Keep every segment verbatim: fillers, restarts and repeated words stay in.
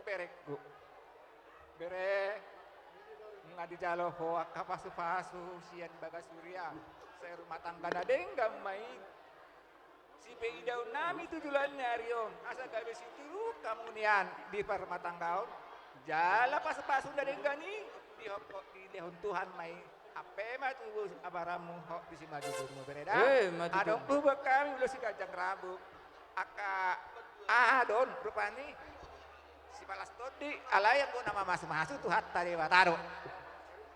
Berengku. Bere, nga dijalo ho angka pasu-pasu sian bagas huria. Sai rumah tangga na denggan ma i. Sipaidaonnami tu joloan ni ari on, asa gabe situru hamu nian di parrumahtanggaon. Jala pasu-pasu na denggan i, diho-, dilehon Tuhan ma i. Hape ma tubu abaranmu, ho disi ma juburmu, bere da. Eh, ma tutu. Adong do buat hami ulos Siganjang Rambu. Angka aha do on rupani. Sipalas tondi, alai anggo na mamasu-masu Tuhanta Debata do.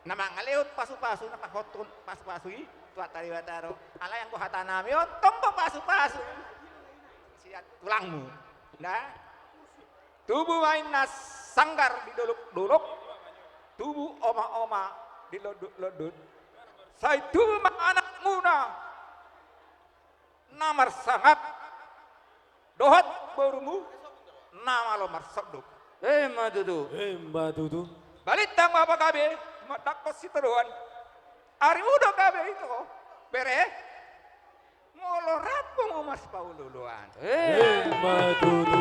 Na mangalehon pasu-pasu, na pahothon pasu-pasu i Tuhanta Debata do. Alai anggo hatanami on, tong do pasu-pasu sian tulangmu. Nah. Tubu ma inna sanggar di dolok-dolok, tubu oma-oma di londut-londut. Sai tubu ma anakmuna na marsangap dohot borumu na malo marsonduk. Emma tutu. Emma tutu. Balintang ma pagabe, mandangkon sitadoan. Arimu do gabe ito, bere. Molo rap ma marsipaolo-oloan. Eh. Emma tutu.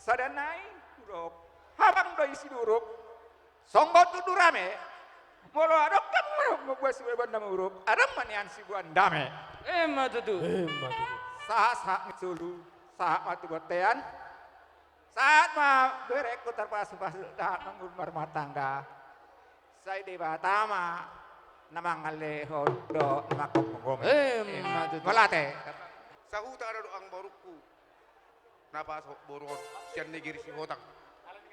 Sada nai hudok, habang do i siduruk. Songon tutu rame. Molo adong hamu mamboan siboan na muruk, adong ma nian siboan dame. Emma tutu. Emma tutu. Sahat-sahat ni solu, sahat ma tu bontean. Sahat ma berengku tarpasu-pasu, sahat ma ngolu marumah tangga. Sai Debata ma na mangalehon dohot na manggokhon. Emma tutu. Mauliate. Sahuta do amang borungku na pasahat boru on sian negeri Sihotang.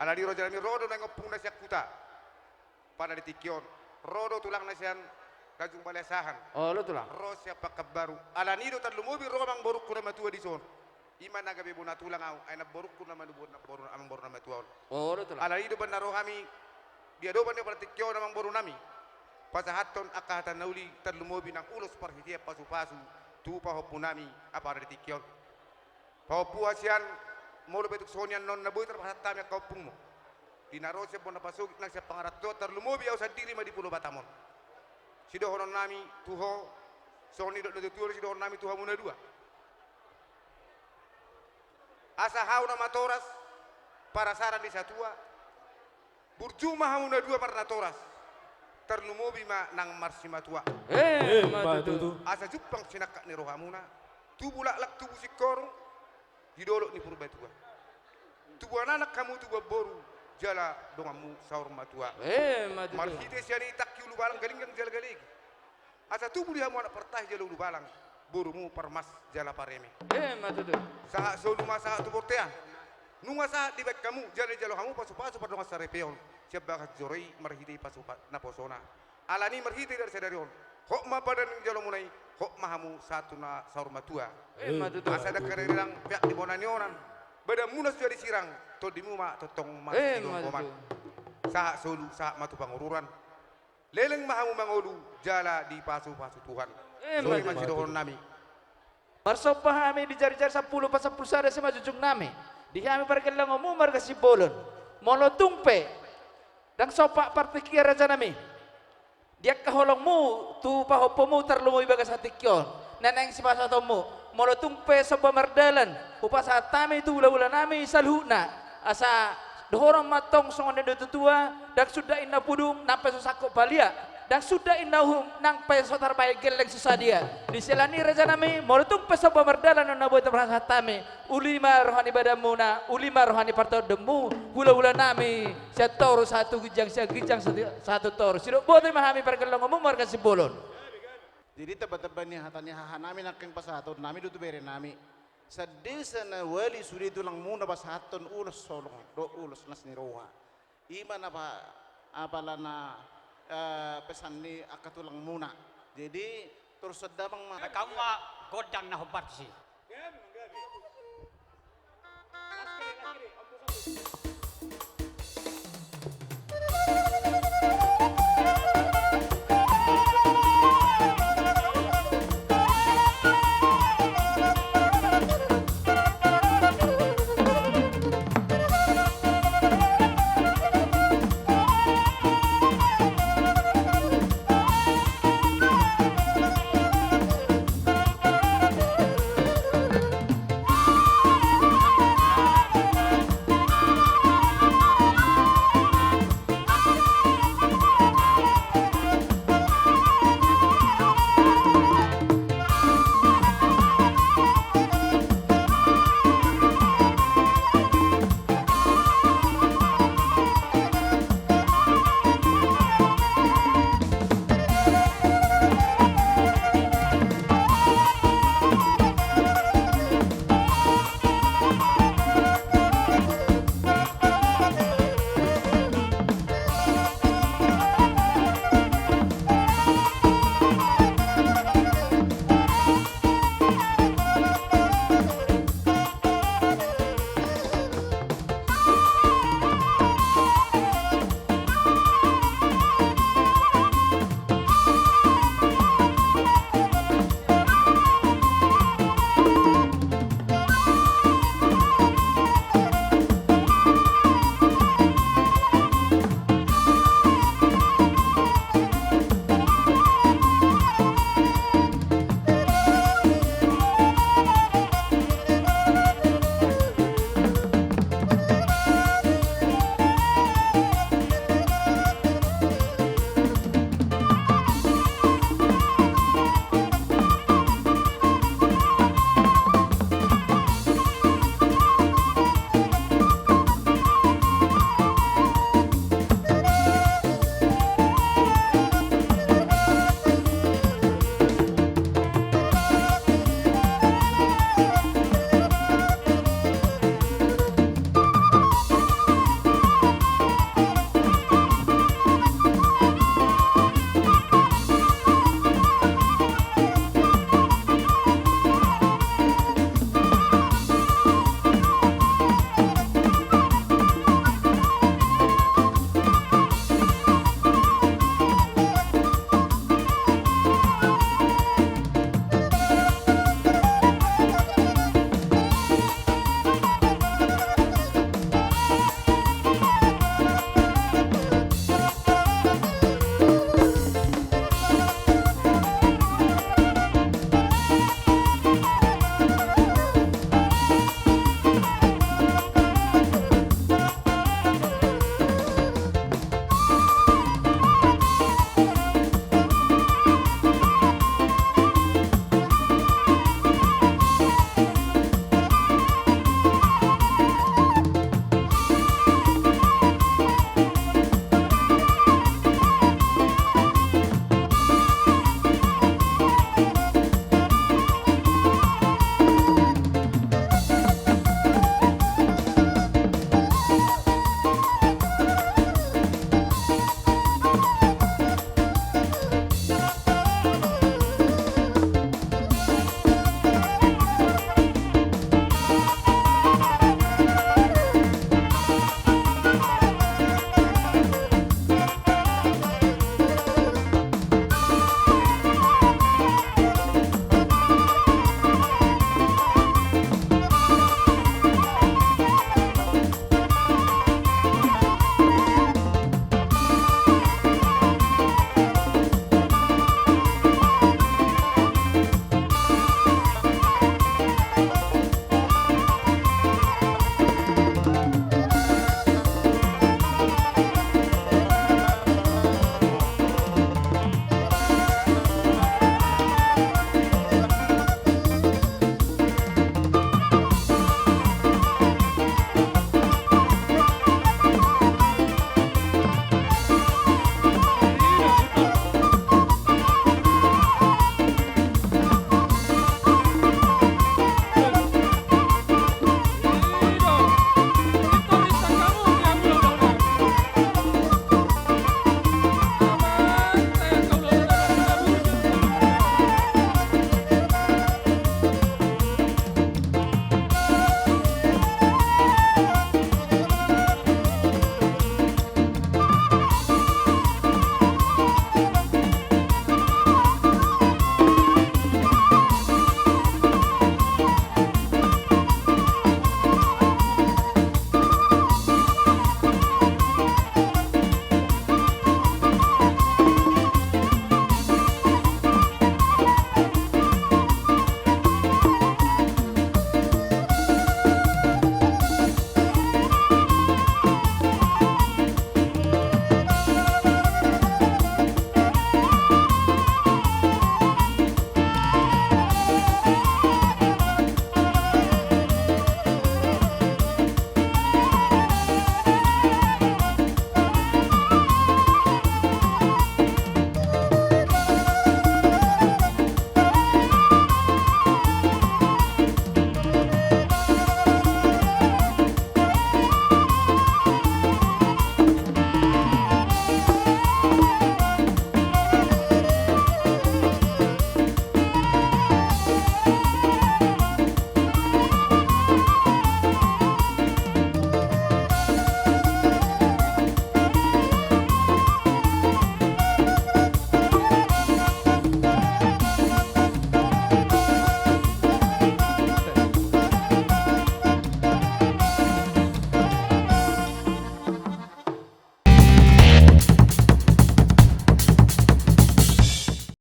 Alani i rajanami, ro do naeng ompungna sian huta. Pada di tingki on ro do tulangna sian Tanjung Balai Asahan. Olo tulang. Ro sian Pekanbaru. Alani i do tarlumobi ro amang borungku na matua dison. I ma na gabe bona tulang ahu, ai namborungku na manubuhon namboru, amang boru na matua on. Olo tulang. Alani i do umbahen na ro hami di adopan ni pada tingki on amang borunami, pasahathon angka hata na uli tarlumobi nang ulos parhitean pasu-pasu tu pahompunami na pada di tingki on. Pahompu hasian, molo pe tung songon i annon na boi tarpasahat hami angka ompungmu. Di na ro sian bona pasogit nang sian pangarantoan, tarlumobi ahu sandiri ma di Pulo Batam on. Sidohononnami tu ho, songon nidok ni natuatua do sidohononnami tu hamu na dua. Asa hau na matoras, parasaran ni satua, burju ma hamu na dua marnatoras, tarlumobi ma nang marsimatua. Eh, emma tutu. Asa jumpang sinangkap ni rohamuna, tubu laklak tubu singkoru, di dolok ni Purbatua. Tubuan anak hamu tubuan boru, jala donganmu saur matua. Eh, emma tutu. Marhite sian i tangki ulubalang galinggang jala galege. Asa tubu di hamu anak partahi jala ulubalang, borumu parmas jala pareme. Emma tutu. Sahat solu ma sahat tu bontean. Nunga sahat dibaen hamu jala dijalo hamu pasu-pasu pardongan saripeon sian bagas joro i marhite pasu pa-, naposona. Alani i marhite di ari sadari on, hot ma padan ni jolomuna i, hot ma hamu sahat tu na saur matua. Emma tutu. Asa dangka darirang peak di bona ni onan, badanmuna so jadi sirang, tondimu ma tongtong marsigomgoman. Emma tutu. Sahat solu sahat ma tu pangururan. Leleng ma hamu mangolu jala dipasu-pasu Tuhan. Emma tutu. Songon i ma sidohononnami. Marsomba hami di jarijari sampulu pasampulu sada simanjujungnami. Di hami pargellongonmu marga Simbolon. Molo tung pe ndang sompa partingkian rajanami, di angka holongmu tu pahompumu tarlumobi bagas tingki on, na naeng sipasahatonmu. Molo tung pe somba mardalan, hupasahat hami tu hulahulanami saluhutna. Asa dohonon ma antong songon nidok ni natuatua, ndang suda inna pudung nang pe so sangkot palia, ndang suda inna uhum nang pe so tarbahen gelleng so sadia. Di siala ni i rajanami, molo tung pe somba mardalan on na boi tarpasahat hami, uli ma roha ni badanmuna, uli ma roha ni partondionmu, hulahulanami, sian toru sahat tu ginjang, sian ginjang sahat tu, sahat tu toru. Sidok boti ma hami pargellongonmu marga Simbolon. Jadi tamba-tamba ni hata ni hahanami nangkin pasahatonnami do tu berenami. Sandesa na wali sude tulangmuna pasahathon ulos holong dohot ulos las ni roha. I ma na pa-, apala na, eh, pesan ni angka tulangmuna. Jadi torus damang ma. Kamu ma gondang na hombar disi.